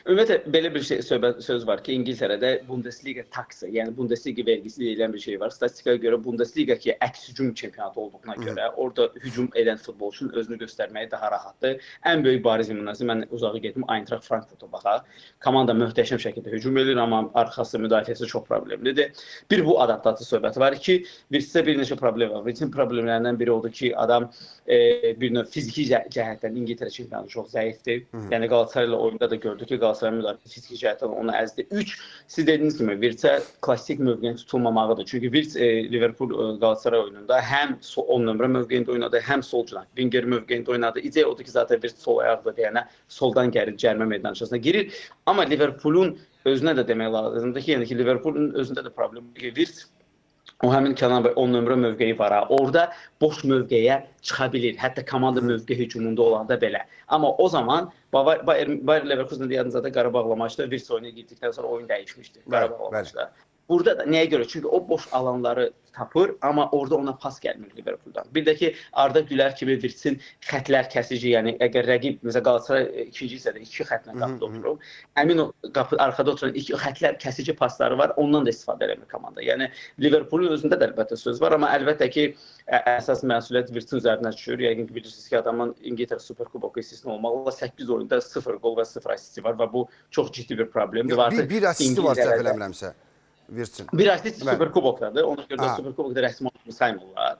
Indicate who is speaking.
Speaker 1: Ümumiyyətlə belə bir şey söhbət söz var ki, İngiltərədə Bundesliga taksi, yəni Bundesliga vergisi deyilən bir şey var. Statistikaya görə Bundesliga ki, əks hücum çempionatı olduğuna görə orada hücum edən futbolçunun özünü göstərməyi daha rahatdır. Ən böyük bariz nümunəsi, mən uzağa getdim, Eintracht Frankfurta baxaq. Komanda möhtəşəm şəkildə hücum edir, amma arxası, müdafiəsi çox problemlidir. Bir bu adaptasiya söhbəti var ki, Wirtz-də bir neçə problem var. Wirtz-in problemlərindən biri odur ki, adam bir növ fiziki cəhətdən İngiltərə çempionatı çox zəifdir. Yəni Galatasaray ilə oyunda da gördük ki, Galatasaray müdafiəsi fiziki cəhətdən onu əzdi. 3, siz dediyiniz kimi Wirtz-ə klassik mövqeyin tutulmamağıdır. Çünki Wirtz Liverpool Galatasaray oyununda həm 10 nömrə mövqeyində oynadı, həm sol cinah winger mövqeyində oynadı. İdeya odur ki, zaten Wirtz sol ayaqlı deyənə soldan gəlir, cərimə meydançasına girir. Amma Liverpoolun özünə də demək lazımdır ki, yəni ki, Liverpoolun özündə də problem ki, Wirtz o həmin Kənan bəy 10 nömrə mövqeyi var ha. Orada boş mövqeyə çıxa bilir. Hətta komanda mövqe hücumunda olanda belə. Amma o zaman Bayer Leverkusen-də yadınızda Qarabağla maçda Wirtz oyuna girdikdən sonra oyun dəyişmişdi Qarabağla maçda. Burada da nəyə görə? Çünki o boş alanları tapır, amma orada ona pas gəlmir Liverpooldan. Bir də ki, Arda Güler kimi Wirtzin xətlər kəsici, yəni əgər rəqib məsələn Galatasaray ikinci hissədə iki xətlə qapıda oturub, həmin o qapı arxada oturan iki xətlər kəsici pasları var, ondan da istifadə eləmir komanda. Yəni Liverpoolun özündə də əlbəttə söz var, amma əlbəttə ki, əsas məsuliyyət Wirtzin üzərinə düşür. Yəqin ki, bilirsiniz ki, adamın İngiltərə Superkuboku istisna olmaqla 8 oyunda 0 qol və 0 asisti var və bu çox ciddi bir problemdir. Və
Speaker 2: Bir,
Speaker 1: artıq
Speaker 2: bir asisti var səhv
Speaker 1: İngiltərədə-
Speaker 2: eləmirəmsə. Wirtzin.
Speaker 1: Bir asist
Speaker 2: Bəli.
Speaker 1: Superkubokdadır. Ona görə də
Speaker 2: Ha.
Speaker 1: Superkubokda rəsmi oyuncu saymırlar.